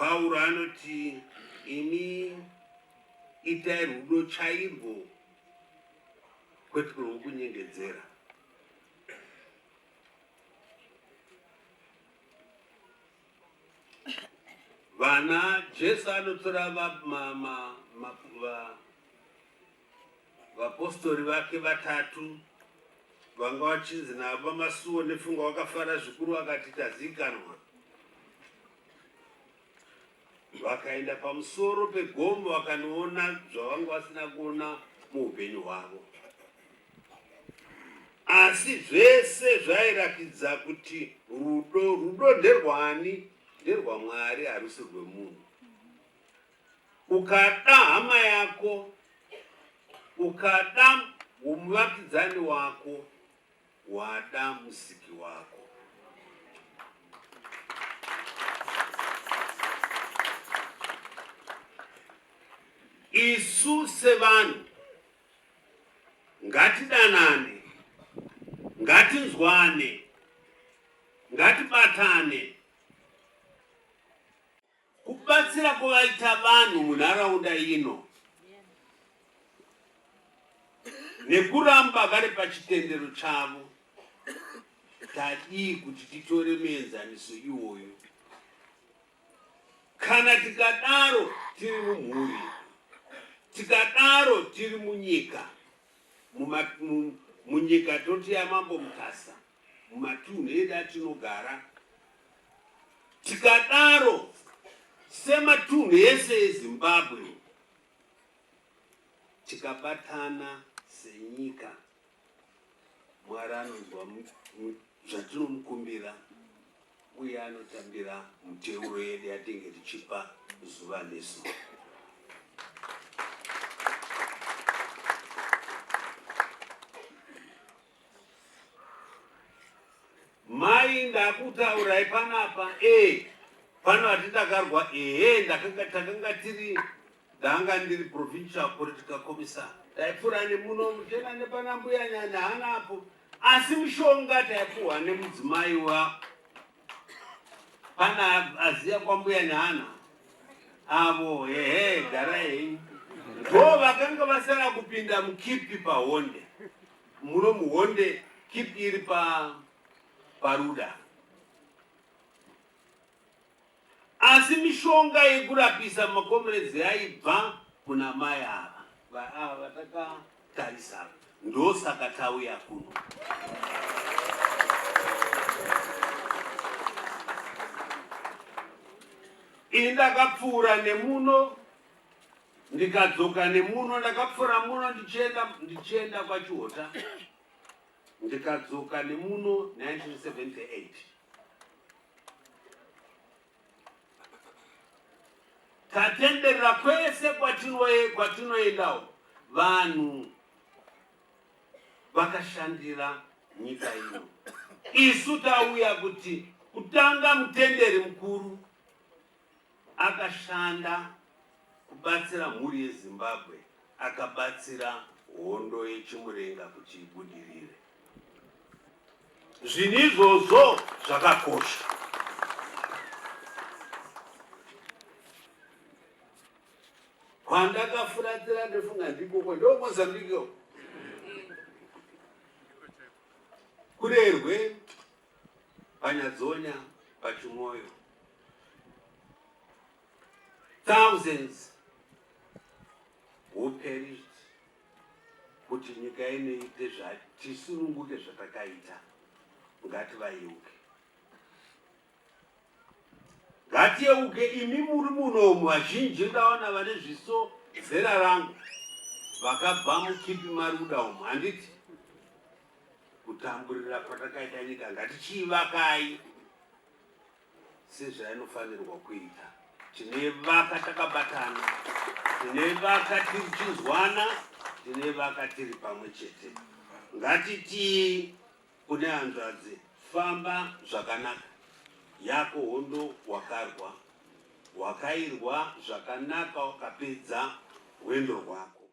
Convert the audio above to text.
Pauro anoti imi itai rudo chairwo kwete rwokunyengedzera. Vana Jesu anotora vapostori vake vatatu vanga vachinzi navo vaMasuo nefunga vakafara zvikuru vakati tazikanwa. Vakaenda pamusoro pegomo vakanoona zvavanga vasina kuona muupenyu hwavo. Asi zvese zvairakidza kuti rudo, rudo nderwani? NderwaMwari, harusi rwemunhu. Ukada hama yako, ukada muvakidzani wako, wada musiki wako. Isu sevanhu ngatidanane, ngatinzwane, ngatibatane. Kubatsira kwavaita vanhu munharaunda ino nekuramba vari pachitendero chavo, tadii kuti titore muenzaniso iwoyo? Kana tikadaro tiri mumhuri, tikadaro tiri munyika, munyika toti yaMambo Mutasa, mumatunhu edu atinogara, tikadaro sematunhu ese eZimbabwe, tikabatana senyika, Mwari anonzwa zvatinomukumbira uye anotambira muteuro yedu yatinge tichipa zuva nezuva. Mai ndakutaurai panapa e pano hati ndakarwa ehe ndakanga takanga tiri ndanga ndiri provincial political commissar taipfuura nemuno muchena nepana mbuya nyanya hanapo asi mushonga taipuhwa nemudzimai wa pana aziya kwambuya nyana avo hehe garai henyu ndo vakanga vasara kupinda mukipi pahonde Muno muhonde keep iri pa paruda. Asi mishonga yekurapisa makomredzi yaibva kuna mai ava ava vatakatarisa ndosaka tauya kuno. Ini ndakapfuura nemuno ndikadzoka nemuno ndakapfuura muno ndichienda ndichienda kwachihota ndikadzoka nemuno 1978 tatenderera kwese kwatinoendawo vanhu vakashandira nyika ino isu tauya kuti kutanga mutenderi mukuru Akashanda kubatsira mhuri yeZimbabwe, akabatsira hondo yeChimurenga kuti ibudirire. Zvinhu izvozvo zvakakosha. Kwandakafuratira ndofunga ndikoko ndoMozambique kurerwe panyadzonya pachimoyo Thousands who perished kuti nyika ino iite tisununguke zvatakaita ngativayeuke ngatiyeuke imi muri munomu vazhinji ndaona vane zviso zera rangu vakabva mukipi maruda umu handiti kutamburira kwatakaita nyika ngatichiivakai sezvainofanirwa kuita. Tinevaka takabatana, tinevaka tichinzwana, tinevaka tiri pamwe chete. Ngatitii kune hanzvadzi, famba zvakanaka, yako hondo wakarwa, wakairwa zvakanaka wakapedza rwendo rwako.